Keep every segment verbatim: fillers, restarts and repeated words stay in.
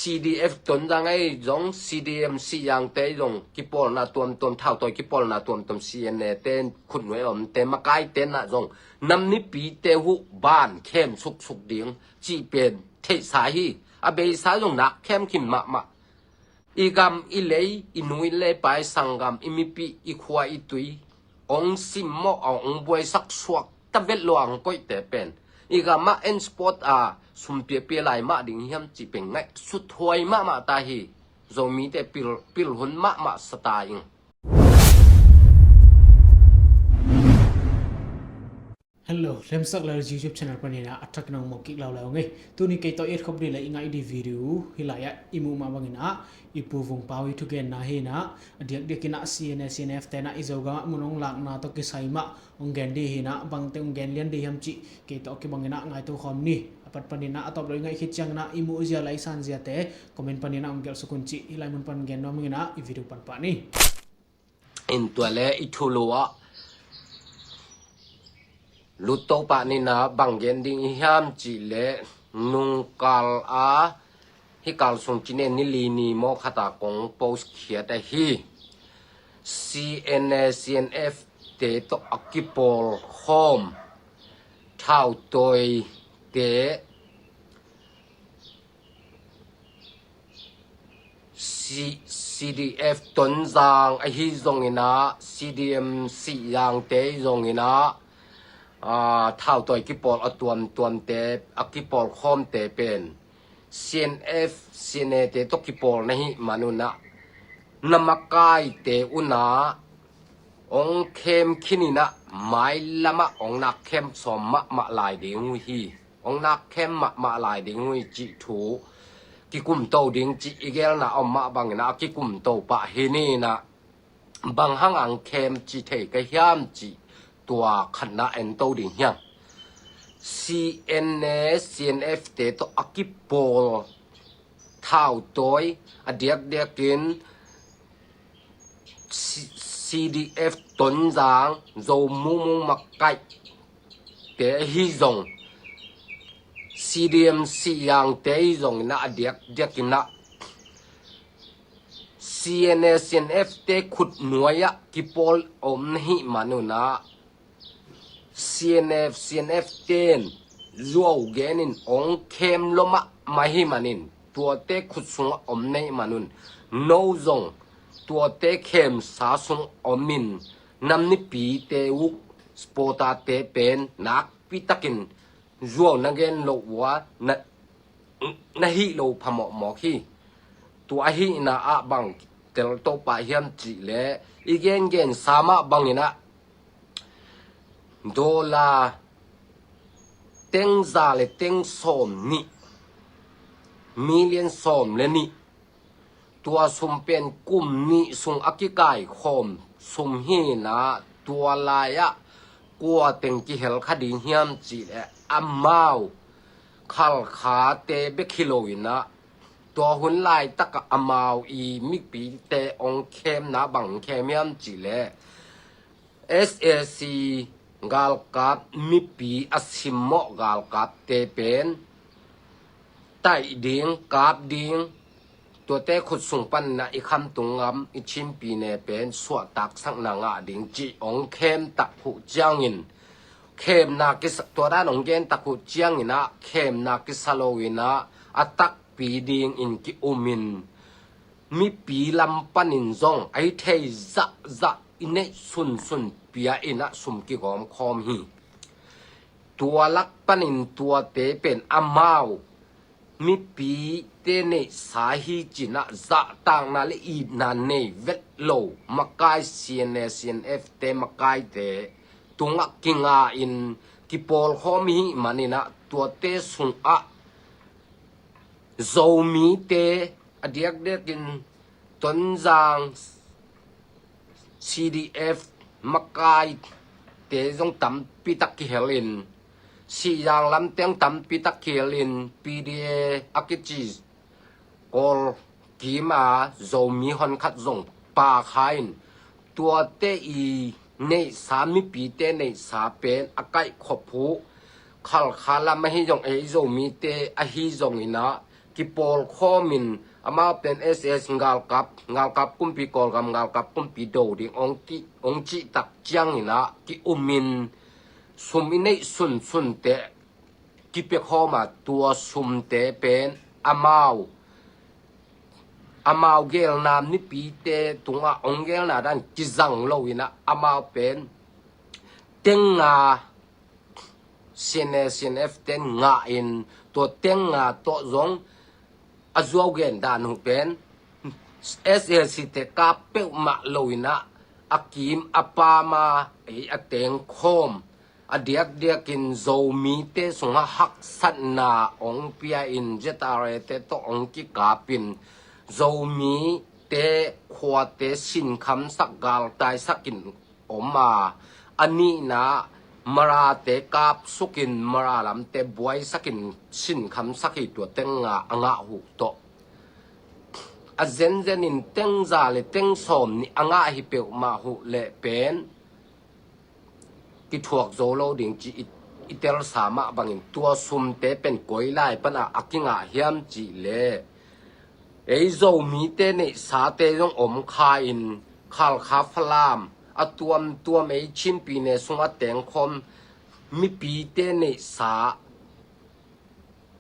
C D F Tonzang ahi zong, C D M Siangte ahi zong, kipawlna tuamtuam, thautawi kipawlna tuamtuam, C N A te khutnuai a omte, makaite nah zong, nam nipite huh ban khem suksuk ding cih pen theihsa hi. A beisa zong nak khem khin mahmah. I gam, i lei, i nu i le pa, i sanggam, i mipi, i khua i tui, ong simmawh a ong buaisak suak ta vet lua ong koihte pen, i gamah en sport a sum piapia lai mah ding hiam cih pen ngaih suthuai mahmah ta hi. Zomite pil, pil hun mahmah sa ta ing. Hello, Lemsak Lal YouTube channel panin ah a thak nang mawk kik lau lau ngei. Tuni kei tawh i et khop dih le i ngaih dih video hi lai ah i muh mah bangin ah i Pu Vung Pau i thugenna hi in ah, a diakdiakin ah C N A, C N F te in ah i Zogam ah mun ong lakna tawh kisai mah ong gen dih hi in ah, bangte ong gen lian dih hiam cih kei tawh kibangin ah ngaihto khawm ni. A pat panin ah a tawp lo i ngaih khit ciangin ah i muh zia le i san ziate comment panin ah ong gelh suk un cih hih lai mun pan gen nuam ing in ah i video pan pah ni. In tua le i thulu ah lut to pah ni in ah bang gen ding i hiam cih le, nungkal a hih kal sung cine ni li ni maw khat a kong post khiat ahi. C N A, C N F te tawh a kipawl khawm thautawi te, C-, C D F Tonzang ahi zongin ah, C D M Siangte ahi zongin ah, ah, thautawi kipawl a tuamtuamte, a kipawl khawmte pen C N F, C N A te tawh kipawl na hih man un ah, na makaite un ah ong khem khin in ah, mailam ah ong nak khem sawm mahmah lai ding uh hi. Ong nak khem mahmah lai ding uh hi cih thu kikumto ding cih i gelna om mah bangin ah a kikumto pah hi ni in ah, bang hang ong khem ci thei ka hiam cih tua khatna en to ding hiam. C N A, C N F te tawh a kipawl thautawi, a diakdiakin C-, C D F Tonzang, Zo Mumung makaihte ahi zong, C D M Siangte ahi zongin ah a diakdiakin ah C N A, C N F te khutnuai ah kipawl om na hih man un ah, C N F, C N F ten zuau genin ong khem lua mahmah hih manin, tuate khut sungah om na hih man un, no zong tuate khemsa sung om in, nam nipite uh, supporter te pen nakpi takin zuau na gen loh uh a, na, na hih lo pha mawkmawk hi. Tua ahihna ah bang tel to pah hiam cih le, i gengensa mah bangin ah dollar teng za le teng sawm nih, million sawm le nih, tua sum pen kum nih sung a kikai khawm sum hi in ah, tua lai ah kua teng kihel kha ding hiam cih le, amau Khalkhate bek hi lo in ah, tua hun laitak ah amau i mipite ong khemna bang khem hiam cih le, S A C galkap, mipi a simmawh galkapte pen taih ding, kap ding, tuate khut sung panin ah i khamtung gam, i Chin pi ne pen suahtaksakna ngah ding cih ong khem tak huh ciangin, khemna kisa, tua dan ong gen tak huh ciangin ah khemna kisa lo in ah, a takpi dingin ki-um in, mipi lam panin zong a hi thei zahzah i neih sunsun pia in ah sum kigawm khawm hi. Tua lak panin tuate pen amau mipite neihsa hi ci in ah zahtakna le itna nei vet lo makai C N A, C N F te makaite tungah kinga in kipawl khawm i hih manin ah, tuate sungah Zomite a diakdiakin Tonzang, C D F makaite zong tampi tak kihel in, Sihzang lam teng tampi tak kihel in, P D A a kici Kawl kim a Zomi honkhat zong pha kha in, tuate i neihsa, mipite neihsa pen a kaihkhop uh Khalkha lam ahi zong, ei Zomite ahi zongin ah, kipawlkhawmin amau pen S A S galkap, galkap kumpi, Kawlgam galkap kumpi do ding ong ki, ong cih tak ciangin ah ki-umin sum i neih sunsunte kipia khawm a, tua sumte pen amau, amau gelna mipite tungah ong gelna dan kizang lo in ah amau pen teng nga, C N A, C N F ten ngah in, tua teng nga tawh zong a zuau gen dan uh pen S A C te kap peuhmah lo in ah a kim a pam a, ei a teng khawm, a diakdiakin Zomite sungah haksatna ong pia in, Z R A te tawh ong kikapin, Zomite khuate sinkhamsak, galtaisakin om a, a nihna Marate kapsukin, Mara lamte buaisakin sinkhamsak hi. Tua teng nga a ngah uh tawh a zenzenin teng za le teng sawm nih a ngah hi peuhmah uh leh pen kithuak zo lo ding ci i, i telsa mah bangin tua sumte pen koi lai panah a kingah hiam cih leh, ei Zomite neihsate zong om kha in, Khalkha, Falam, a tuamtuam ei Chin pyine sungah tengkhawm mipite neihsa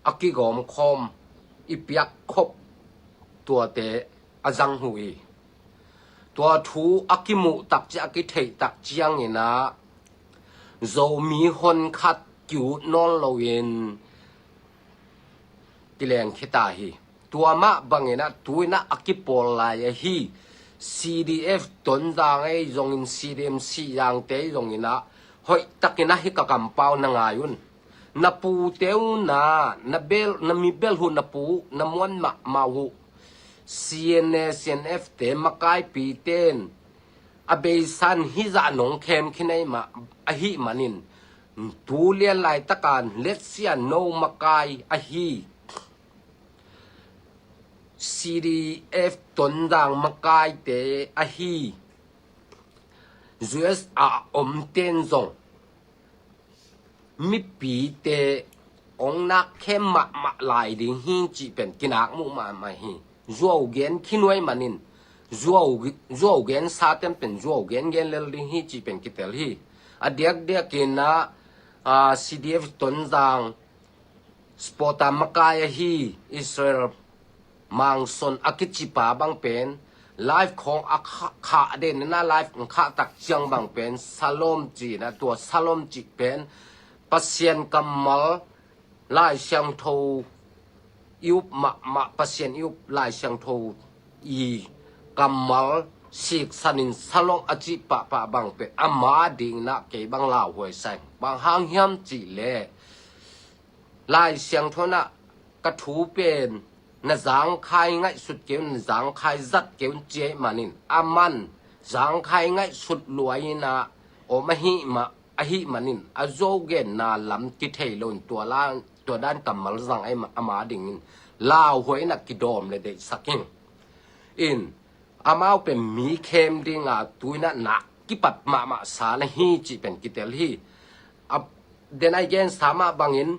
a kigawmkhawm i piakkhop tuate a zang uh hi. Tua thu a kimuh tak ciang, a kitheih tak ciangin ah Zomi hon khat ki-ut nawn loin kileng khita hi. Tua mah bangin ah tu in ah a kipawl lai ahi C D F Tonzang ei zongin, C D M Sihzangte ei zongin ah hoihtakin ah hih ka kampau na ngai un. Na pute uh na, na bel, na mibel uh, na pu, na muan mahmah uh C N A, C N F te makaipite in a beisa in hih zah nong khem khin ahih mah, ahih manin, tu lian laitaka let's say no makai ahi C D F Tonzang makaite ahi U S A omten zong mipite ong nak khem mahmah lai ding hi cih pen kinak muh mahmah hi. Zuau gen khin uh ahih manin, zuau, zuau gen saten pen zuau gen gen lel ding hi cih pen kitel hi. A diakdiakin ah, ah, C D F Tonzang supporter makai ahi Israel Mangson a kicipa bang pen live khawng a khah, khah den in ah live khah tak ciang bang pen Shalom ci in ah, tua Shalom cih pen Pasian kammal, Lai Siangtho i up mahmah, Pasian i up Lai Siangtho i kammal siksan in Shalom a cih pahpah bang pen ama ding in ah kei bang lauhuai sa ing. Bang hang hiam cih leh Lai Siangtho in ah ka thu pen na zangkhai ngaihsut kei un, na zangkhai zat kei un ci ahih manin, aman zangkhai ngaihsut luai in ah om ahih mah, ahih manin a zuau genna lam kithei lo in tua la, tua dan kammal zang ahih mah ama dingin lauhuai in ah kidawm le deihsak ing. In, amau pen mi khem ding a tu in ah nak kipat mahmah sa na hi cih pen kitel hi. A, den a i gensa mah bangin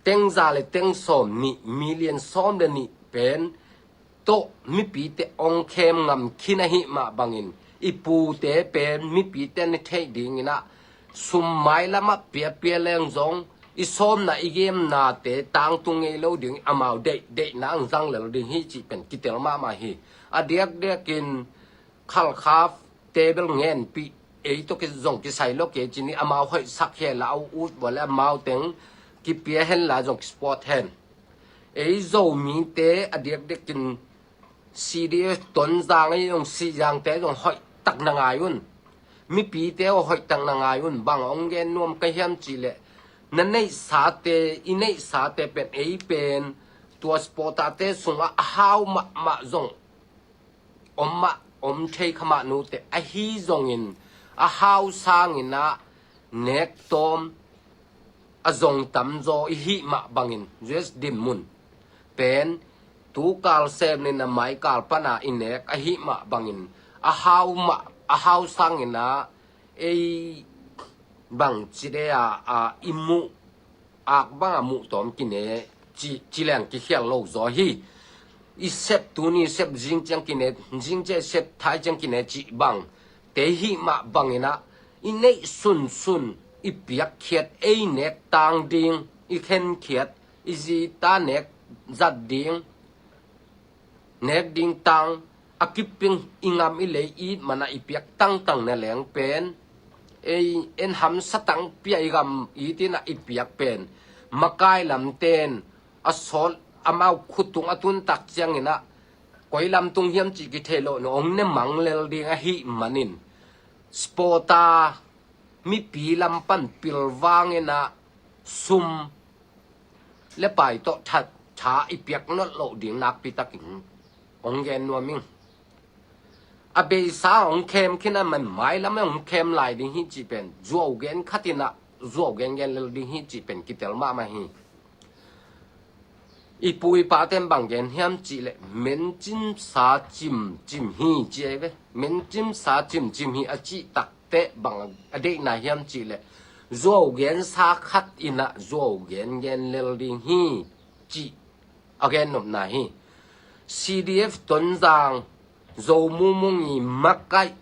teng za le teng sawm nih, million sawm le nih pen tawh mipite ong khem ngam khin ahih mah bangin i pute pen mipite na theih ding in ah sum mailam ah piapia leng zong i sawmna i gemnate tangtung ngei lo ding, amau deih, deihna ang zang lel ding hi cih pen kitel mahmah hi. A diakdiakin Khalkha te bel ngenpih, ei tawh ki zong kisai lo kei ci ni, amau hoihsak hi la, a ut bua le amau teng kipia hen la zong kisupport hen. Ei Zomite a diakdiakin C D F Tonzang ei zong, Sihzangte zong hoihtak na ngai un. Mipite aw hoihtak na ngai un. Bang ong gen nuam ka hiam cih leh, na neihsate, i neihsate pen ei pen tua supporterte sungah a hau mahmah zong om mah, om thei kha mah nute ahi zongin, a hau sangin ah nek tawm a zong tamzaw i hih mah bangin, U S dim mun pen tu kal sem nin a mai kal pana i nek ahih mah bangin, a hau mah, a hau sangin ah ei bang ci de a, a i muh, ak bang a muh tawm kine ci, ci leng kikhial lo zaw hi. I sep tuni sep zing ciang kine, zing ciang sep thai ciang kine cih bang te hih mah bangin ah i neih sunsun i piakkhiat, ei nek tang ding, i khenkhiat, i zita nek zat ding, nek ding tang a kiping i ngam i lei it mana i piak tangtang na leng pen, ei en hamsa tang pia i gam it ina i piak pen makai lamten a sawt amau khutung a tuntak ciangin ah koi lamtung hiam cih kithei lo na ong ne mang lel ding ahih manin spota mipi lam pan pilvang ina sum le pai tawh tha, tha i piak nolh loh ding nakpi takin ong gen nuam ing. A beisa ong khem khin a man mailam ong khem lai ding hi cih pen zuau gen khat ina zuau gen gen lel ding hi cih pen kitel mahmah hi. I pu i paten bang gen hiam cih leh mencimsa cimcim hi ci ei ve. Mencimsa cimcim hi a cih takteh bang a deihna hiam cih leh zuau gensa khat ina zuau gen gen lel ding hi cih a gen nopna hi. CDF Tonzang Zo Mumung i makaih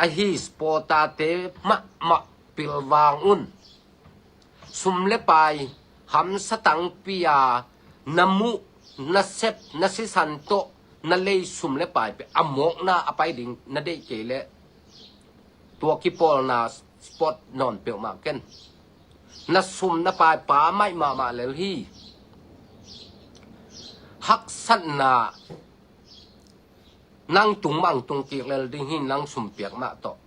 ahi spota te mahmah pilvang un. Sum le pai hamsa tangpi a na muh na sep na sisan tawh na lei sum le pai pe a mawkna a pai ding na deih kei leh tua kipawlna spot nawn peuhmah ken. Na sum na pai pa maih mahmah lel hi. Haksatna nang tung mah tung kik lel ding hi, nang sum piak mah tawh.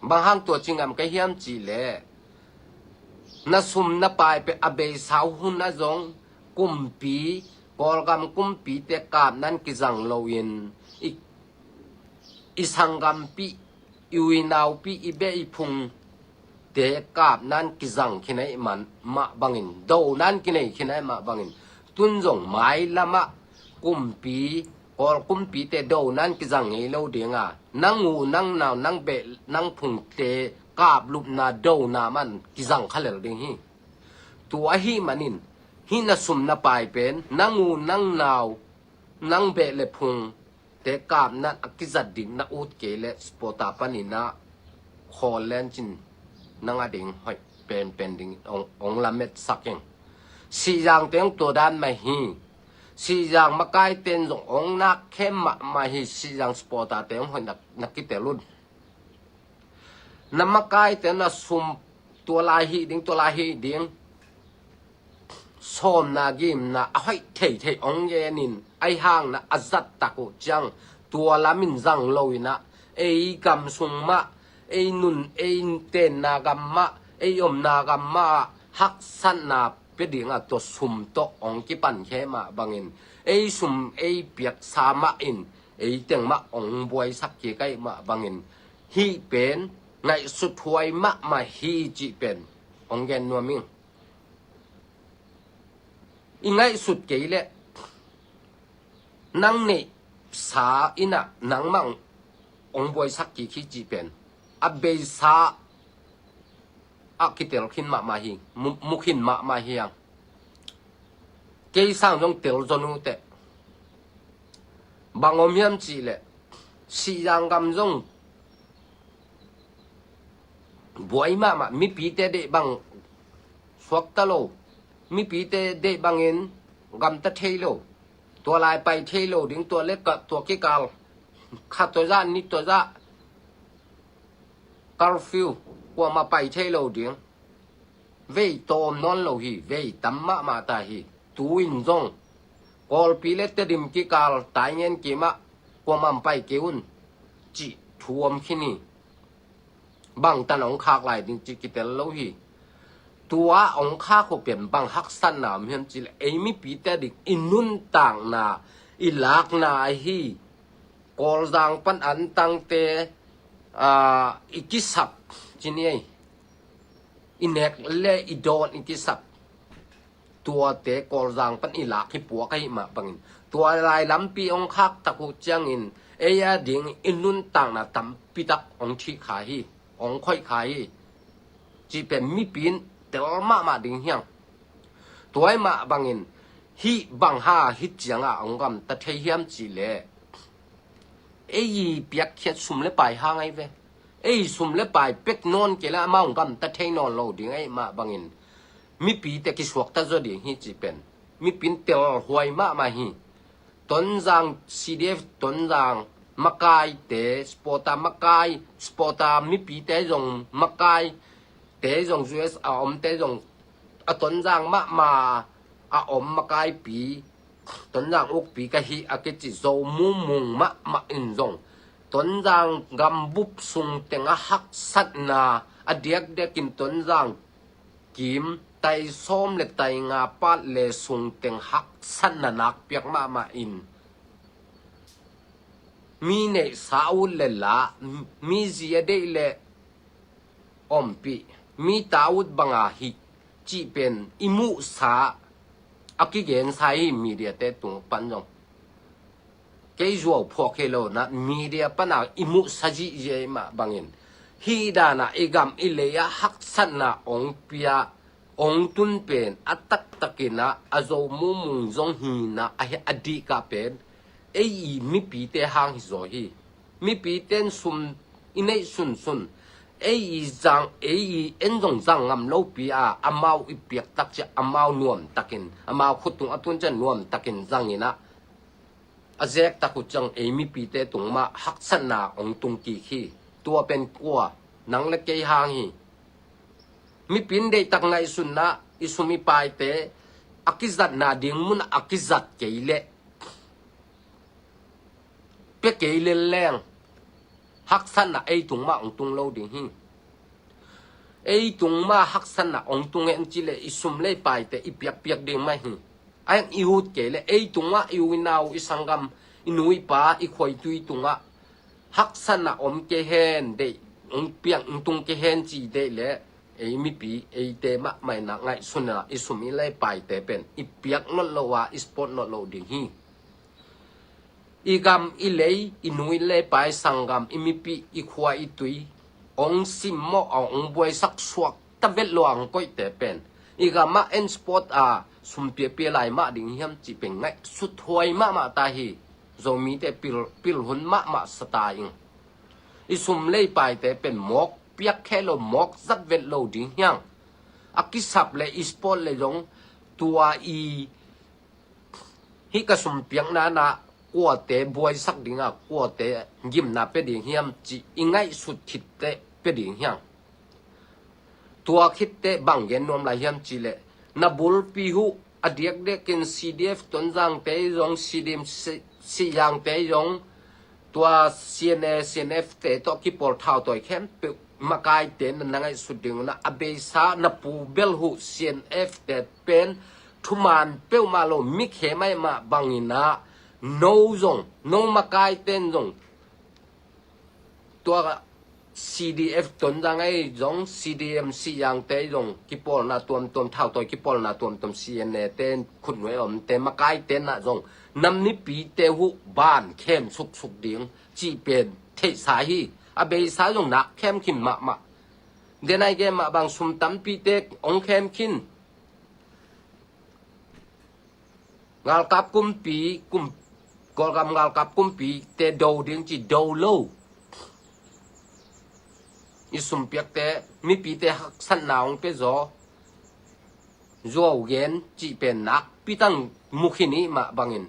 Bang hang tua ci ngam ka hiam cih leh na sum na pai pe a beisau hun a zong kumpi, Kawlgam kumpite kap nan kizang loin i, i sanggampi, i uinaupi, i beh i phung te kap nan kizang khinei man mah bangin do nan kinei khinei mah bangin tun zong mailamah kumpi, Kawl kumpite do nan kizang ngei lo dinga nang u nang nau nang beh nang phungte kap lupna dona man kizang kha lel ding hi. Tua ahih manin hih na sum na pai pen nang u nang nau nang beh le phung te kap nan a kizat ding na ut kei leh spota panin ah khawl lencin nang a ding hoih penpen ding ong, ong lamet sak ing. Sihzang teng tua dan mah hi. Sihzang makai ten zong ong nak khem mahmah hi. Sihzang spota teng hoih na, na kitel un. Na makai ten na sum tua lai hi ding, tua lai hi ding. Sawmna gimna a hoih theithei ong genin ai hangna a zat tak uh ciang tua lamin zang lo ina ei gam sung mah, ei nun ei tenna gam mah, ei omna gam mah haksatna pe dinga tua sum tawh ong kipan khe mah bangin ei sum ei piaksa mah in ei teng mah ong buaisak kik aih mah bangin hih pen ngaihsut huai mahmah hi cih pen ong gen nuam ing. I ngaihsut kei leh nang neihsa ina nangmah ong buaisak kik hi cih pen a beisa a kitel khin mahmah hi, mu, mu khin mahmah hi ang. Kei sang zong tel zon uh teh bang om hiam cih leh Sihzang gam zong buai mahmah, mipite deih bang suakta lo, mipite deih bangin gamta thei lo, tua lai pai thei lo ding, tua le ka, tua kikal kha tua zah ni tua zah curfew kuamah pai thei lo ding. Vei tawm nawn lo hi, vei tam mahmah ta hi. Tu-in zong Kawlpi le Tedim kikal taingen kimah kuamah pai kei un cih thu om khin hi. Bangtan ong khak lai ding cih kitel lo hi. Tua ong khak uh pen bang haksatna om hiam cih leh ei mipite ding i nuntakna i lakna ahi Kawlzang pan antangte, aa, i kisap ci ni ei. I nek le i dawn i kisap tuate Kawlzang pan i lak hi puak ahi mah bangin tua lai lampi ong khak tak uh ciangin ei a ding i nuntakna tampi tak ong thih kha hi, ong khoih kha hi. Cih pen mipi in tel mahmah ding hiang. Tua ahih mah bangin hih bang hang hih ciangah hong gamta thei hiam cih leh, ei i piakkhiat sum le pai hang ahi ve. Ei sum le pai pek nawn kei leh amau hong gamta thei nawn lo ding ahih mah bangin mipite kisuakta zaw ding hi cih pen mipi in telhuai mahmah hi. Tonzang C D F, Tonzang makaite, supporter makai, supporter mipite zong, makaite zong, U S a omte zong, a Tonzang mahmah a om makaipi, Tonzang ukpi ka hi a kici Zo Mung Mung mahmah in zong Tonzang gambup sung tengah haksatna, a diakdiakin Tonzang kim tai sawm le tai nga pat le sung teng haksatna nakpiak mahmah in, mi neihsa ut le la, mi zi a deih le ompih, mi ta ut banga hih cih pen i muhsa a kigensa hi. Mediate tung pan zong kei zuau phuak hi lo na, media pana i muhsa zihziah ahih mah bangin hih dana i gam i lei ah haksatna ong pia, ong tun pen a taktakin ah a Zo Mung Mung zong hina a, a dihkah pen ei i mipite hang hi zaw hi. Mipite in sum i neih sunsun, ei i zang, ei i en zong zang ngam lopi a, amau i piak tak ciah amau nuamtakin, amau khut tung a tun ciah nuamtakin zangin ah a zektak uh ciang ei mipite tung mah haksatna ong tung kik hi. Tua pen kua, nang le kei hang hi. Mipi in deihtak ngaihsunna, i sum i paite a kizatna ding mun a kizat kei leh, pia kei lel leng haksatna ei tung mah ong tung lo ding hi. Ei tung mah haksatna ong tung hen cih leh i sum le i paite i piakpiak ding mah hi. A heng i ut kei leh ei tungah i u i nau, i sanggam, i nu i pa, i khua i tui tungah haksatna om kei hen, deih ong piang ong tung kei hen ci deih leh ei mipi eite mahmah in ah ngaihsun in ah i sum i le i paite pen i piak nawn lo a, i support nawn lo ding hi. I gam i lei, i nu i le, i pa i sanggam, i mipi, i khua i tui ong simmawh a, ong buaisak suakta vet lo a ong koihte pen i gamah en support a, sum piapia lai mah ding hiam cih pen ngaihsut huai mahmah ta hi. Zomite pil, pil hun mahmah sa ta ing. I sum le i paite pen mawk piak khe lo, mawk zat vet lo ding hiang. A kisap le i support le zong tua i hih ka sum piakna na kuate buaisak ding a, kuate gimna pia ding hiam cih i ngaihsut khit teh pia ding hiang. Tua khit teh bang gen nuam lai hiam cih leh, na bulpi uh a diakdiakin C D F Tonzangte zong, C D M Si-, Sihzangte zong, tua C N A, C N F te tawh kipawl thautawi khempeuh makaite na, na ngaihsut ding un ah, a beisa na pu bel uh C N F te pen thuman peuhmah lo, mi khe mah mah bangin ah, no zong, no makaite in zong, tua C D F Tonzang ei zong, C D M Sihzangte ei zong, kipawlna tuamtuam, thautawi kipawlna tuamtuam, C N A te khutnuai omte makaite na zong, na mipite uh ban khem suksuk ding cih pen theihsa hi. A beisa zong nak khem khin mahmah. Denai gen mah bang sum tampite ong khem khin. Ngalkap kumpi, kum, Kawlgam ngalkap kumpi te do ding ci do lo. I sumpiakte, mipite haksatna ong pia zaw, zuau gen cih pen nakpi tang mu khin i hih mah bangin,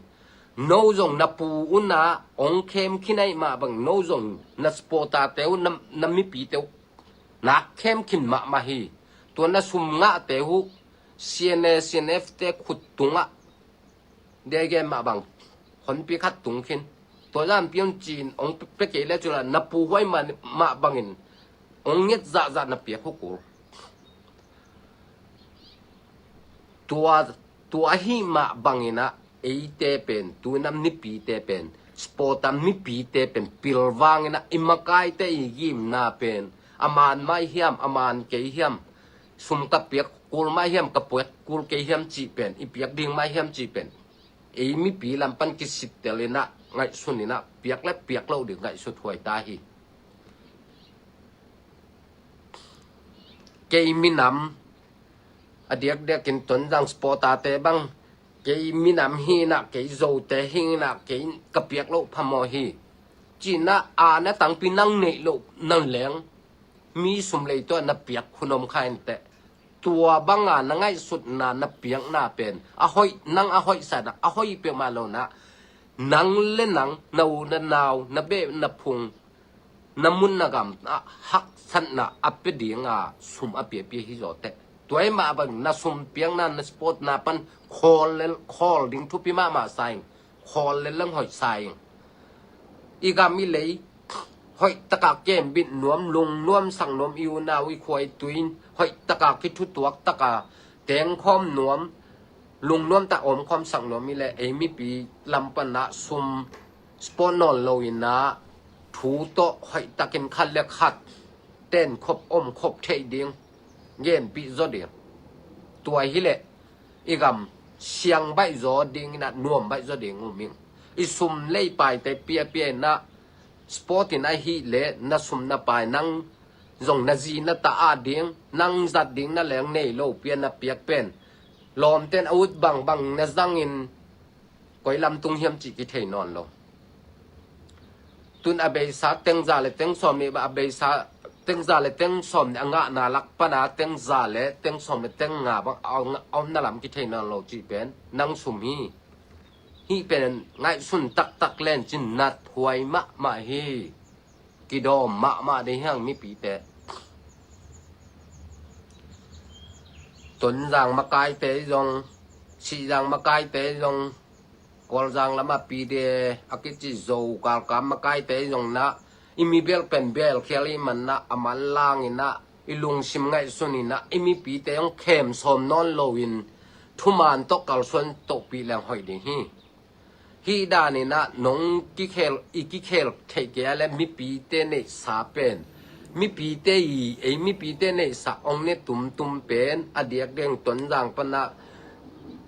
no zong na pu un ah ong khem khin ahih mah bangin, no zong na supporter te uh, na, na mipite uh nak khem khin mahmah hi. Tua na sum ngahte uh C N A, C N F te khut tungah, dege mah bang honpi khat tung khin. Tua zan pion cin ong pe kei le cula na pu huai mah, mah bangin ong nget zahzah na piak uh kul. Tua, tua ahih mah bangin ah eite pen, tuinam nipite pen, supporter mipite pen pilvangin ah i makaite i gimna pen a man mai hiam, a man kei hiam, sum ka piak kul mai hiam, ka piak kul kei hiam cih pen, i piak ding mai hiam cih pen, ei mipi lam pan kisittel in ah, ngaihsun in ah, piak le piak loh ding ngaihsut huai ta hi. Kei minam a diakdiakin Tonzang supporter-te bang kei minam hi inah, kei Zote hi inah, kei ka piak loh phamawh hi. Ci inah a na tangpi nang neih loh na leng mi sum lei tawh na piak hun om kha inteh. Tua banga na ngaihsutna na piakna pen a hoih, nang a hoih sa inah, a hoih peuhmah lo inah, nang le nang, na u na nau, na beh na phung, na mun na gam ah haksatna a pia dinga sum a piapia hi zaw teh. Tua ahih mah bang na sum piakna, na supportna pan khawl le khawl ding thupi mahmah sa ing, khawl le leng hoih sa ing. I gam i lei hoih taka kembit nuam, lungnuam sak nuam, i unau i khua i tui in hoih taka kithutuak taka tengkhawm nuam, lungnuam tak omkhawm sak nuam i leh, ei mipi lam panah sum support nawn lo inah thu tawh hoih takin khat le khat tenkhop omkhop theih ding genpih zaw ding. Tua hi leh i gam siang baih zaw ding inah, nuam baih zaw ding um ing. I sum le i paite piapia inah, support in ahih leh na sum na pai, nang zong na zi na ta a ding, nang zat ding na leng nei lo pi a na piak pen lawmten a ut bangbang na zangin koi lam tung hiam cih kithei nawn lo. Tun a beisa tengza le tengsawm nih, a beisa tengza le tengsawm nih a ngahna lak pana tengza le tengsawm le tengnga bang a om, a omna lam kithei nawn lo cih pen nang sum hi. Hih pen ngaihsun taktak len cin nathuai mahmah hi. Kidawm mahmah ding hiang mipite. Tonzang makaite zong, Sihzang makaite zong, Kawlzang lama pide a kici Zo galkap makaite zong na, i mi belpen belkhial i manna a manlang inah, i lungsim ngaihsun inah, i mipite zong khem sawm nawn loin thuman tawh kalsuan tohpih leng hoih ding hi. Hih dan inah nong kikhel, i kikhel theih kei a le mipite neihsa pen, mipite i, ei mipite neihsa ong ne tumtum pen a diakdiak Tonzang panah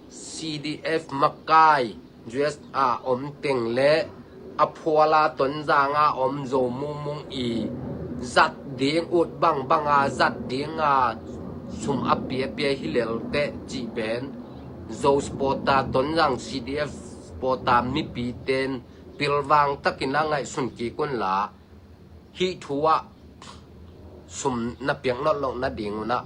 C D F makai, U S A om teng le a phuala Tonzang a om Zo mumung i zat ding, ut bangbanga zat dinga sum a piapia hi lel teh cih pen Zo supporter, Tonzang C D F supporter mipiten pilvang takin a ngaihsun kik unla, hih thu ah sum na piak nawn loh nading unah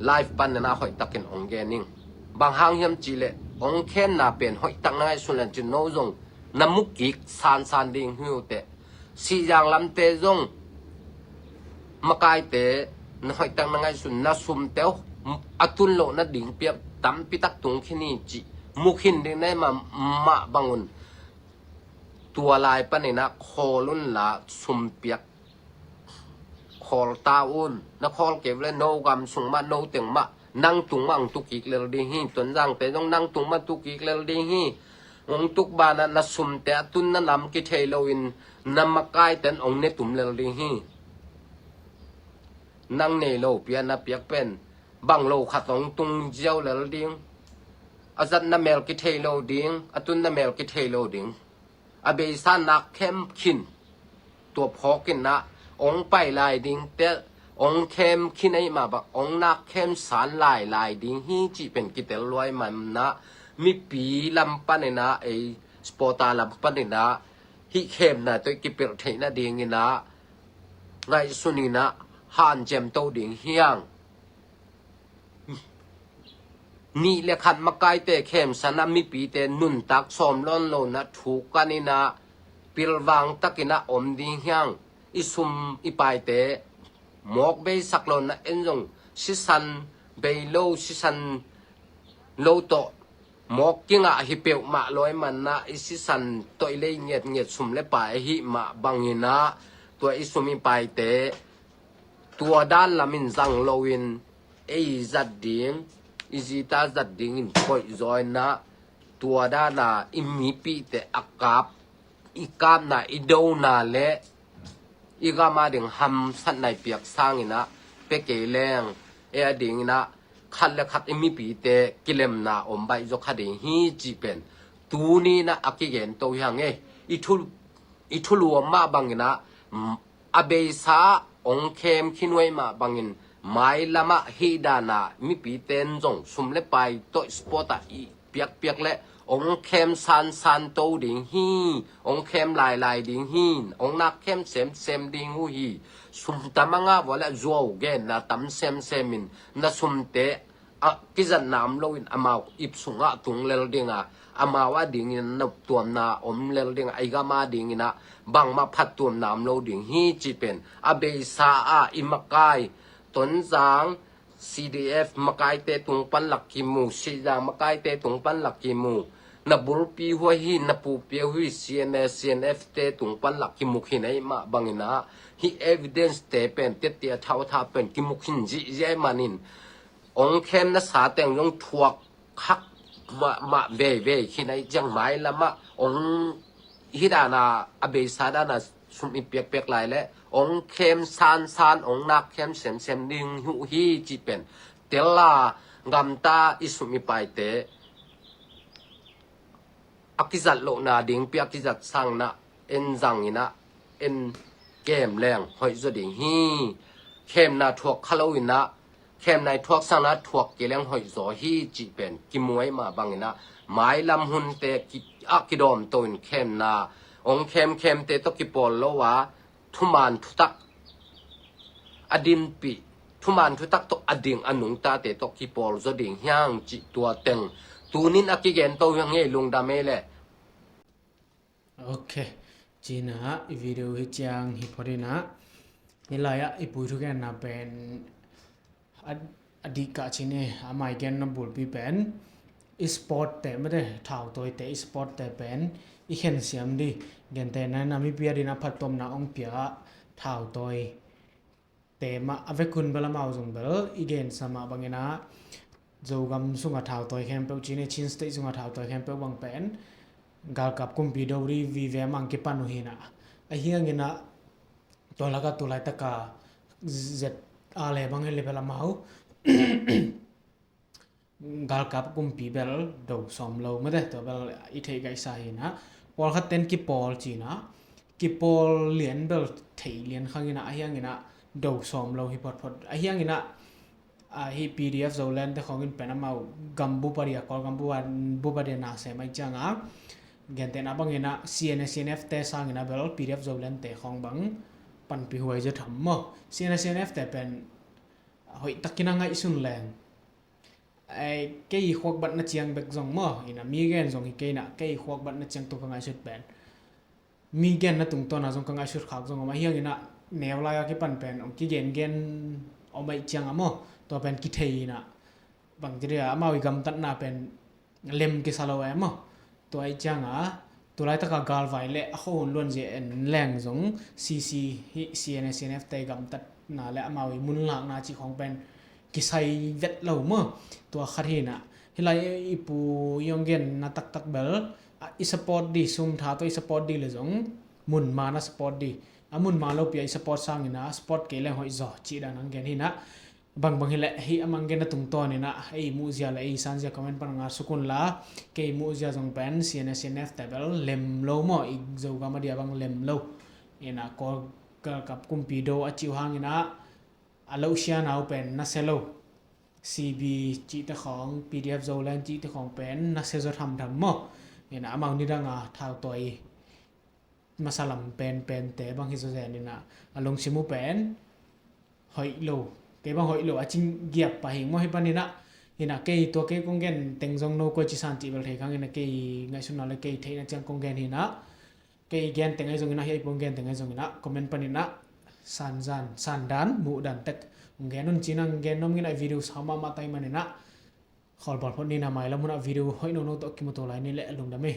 live panin a hoih takin ong gen ing. Bang hang hiam cih leh ong khenna pen hoih tak na ngaihsun len cin no zong na mu kik sansan ding hi uh teh. Sihzang lamte zong makaite na hoih tak na ngaihsun, na sumte uh a tun loh nading piak tampi tak tung khin hi cih mu khin ding na hih mah, mah bang un. Tua lai panin a khawl unla sum piak khawl ta un. Na khawl kei uh le no gam sung mah, no teng mah, nang tung mah ong tu kik lel ding hi. Tonzangte zong nang tung mah tu kik lel ding hi. Ong tuk banah na sumte a tun na nam kithei loin na makaiten ong ne tum lel ding hi. Nang nei lo pi a na piak pen bang lo khat ong tung ziau lel ding. A zat na mel kithei lo ding, a tun na mel kithei lo ding. A beisa nak khem khin, tua phawk inah ong pai lai ding teh, ong khem khin ahih mah bang ong nak khem san lai lai ding hi cih pen kitel luai manah, mipi lam panin a, ei supporter lam panin a hih khemna tawh i kipelh theih nading inah ngaihsun inah hanciam to ding hiang. Nih le khat makaite khemsan a mipite nuntak sawm lawn lo na thu kan inah pilvang takin a om ding hiang. I sum i paite mawk beisak lo na en zong sisan bei lo, sisan lo tawh mawk kingah hi peuhmah lawi manah i sisan tawh i lei ngiatngiat sum le pai ahih mah bangin a, tua i sum i paite tua dan lamin zang loin ei zat ding, i zita zat dingin koih zaw inah, tua dana i mipite a kap, i kapna, i dona le i gam a ding hamsatna i piak sang inah pia kei leng, ei a ding inah khat le khat i mipite kilemna om baih zaw kha ding hi cih pen tuni inah a kigen to hi hang e. I thu, i thulu om mah bangin a, a beisa ong khem khin uh ahih mah bangin Mailamah hih dana mipite in zong sum le pai tawh sport ah i piakpiak le ong khem sansan to ding hi, ong khem lailai ding hi, ong nak khem semsem ding uh hi. Sum tam a ngah vua le zuau genna tam semsem in na sumte a kizatna om loin amau ip sungah tung lel dinga, amau a dingin noptuamna om lel dinga, i gam a dingin ah bangmah phattuamna om lo ding hi cih pen a beisa ah i makai Tonzang C D F makaite tung pan lak kimu, Sihzang makaite tung pan lak kimu, na bulpi huai hi, na pupi huai hi, C N A, C N F te tung pan lak kimu khin ei mah bangin ah hih evidence te pen tiatia thau tha pen kimu khin zihziah ei manin ong khem na sa teng zong thuak khak mahmah veivei khin ei ciang mailamah ong hih dana a beisa dana sum i piakpiak lai le ong khem sansan, ong nak khem semsem ding uh hi cih pen tela gamta i sum i paite a kizat lohna dingpi a kizat sangna en zangin ah en kem leng hoih zaw ding hi. Khemna thuak kha loin ah khemna i thuak sangna thuak kei leng hoih zaw hi cih pen kimuai mah bangin ah mailam hunte a kidawmto in khemna ong khemkhemte tawh kipawl lo a thuman thutak a dinpih, thuman thutak tawh a ding a nungtate tawh kipawl zaw ding hiang cih tua teng tunin a kigento hiang ei lungdam ei le. Ok. Cina i video hi ciang hi phot ina, hi lai-ah i pui thugenna pen a dih kah cine a mai genna bulpi pen i sport te mate, thautawite i sport te pen i khensiam di. Gentehna ina mipi a dina phattuamna ong pia thautawi te mah a vekun bel amau zong bel i gensa mah bangin ah Zogam sunga thautawi khempeuh cine, Chin State sunga thautawi khempeuh bang pen galkap kumpi do di vive mang kipan uh hina. A hiangin ah tua laka tulai taka Z A le bang hel le bel amau galkap kumpi bel do sawm lo mate, tua bel i theih kaisa hina. Pawlkhat ten kipawl cina, kipawl lian bel thei lian khangina a hiangina do sawm lo hi photphot a hiangina. Hi P D F Zoland te khawngin pen amau gambup a dia, Kawlgam bup a dia na sem ai cianga gentehna bangina C N A C N F te sangina bel P D F Zoland te khawng bang panpi huai zaw tham maw. C N A C N F te pen hoih takin a ngaihsun leng kei khuakbatna ciang bek zong maw, ina mi gen zong hi kei ina kei khuakbatna ciang tua ka ngaihsut pen mi genna tungtawna zong ka ngaihsut khak zong om a hiangina neu lai-a kipan pen ong kigengen om aih cianga maw, tua pen kithei ina bangtiria amau i gamtatna pen lem kisa lo e maw. Tua aih cianga tulaitaka galvai le a khuahun luanzia en leng zong C C hi C N A C N F te gamtatna le amau i munlakna cih khawng pen kisai vet lo maw. Tua khat hina. Hi lai i pu i ong genna taktak bel i support di, sum tha tawh i support di le zong mun ma na support di. A mun ma lopi a i support sangina support kei leng hoih zaw cih dan ang gen hina. Bangbang hileh hih a mang genna tungtawn inah ei muhzia le ei sanzia comment pan nga sukun la, kei muhzia zong pen C N A C N F te bel lem lo maw, i Zogam a dia bang lem lo. Inah Kawl galkap kumpi do a cih uh hang inah a loh sianau pen nasia lo. C B cihte khawng, P D F Zoland cihte khawng pen nasia zaw thamtham maw. Inah amau nidanga thautawi masa lam penpente bang hi zawzen inah a lungsim uh pen hoih lo. Kei bang hoih lo a cing giap pah hing maw hi pan inah. Inah kei tua kei kong gen teng zong no koi ci san cih bel thei khang inah kei ngaihsutna le kei theihna ciang kong gen hinah. Kei gen teng ahi zong inah hi ahi pong gen teng ahi zong inah comment pan inah sanzan sandan muhdan tek ong gen un cinah gen nom inah video sau mahmah tai man inah. Khawl bawl phot nina, mailam hunah video hoih nono tawh kimuto lai ni leh lungdam hi.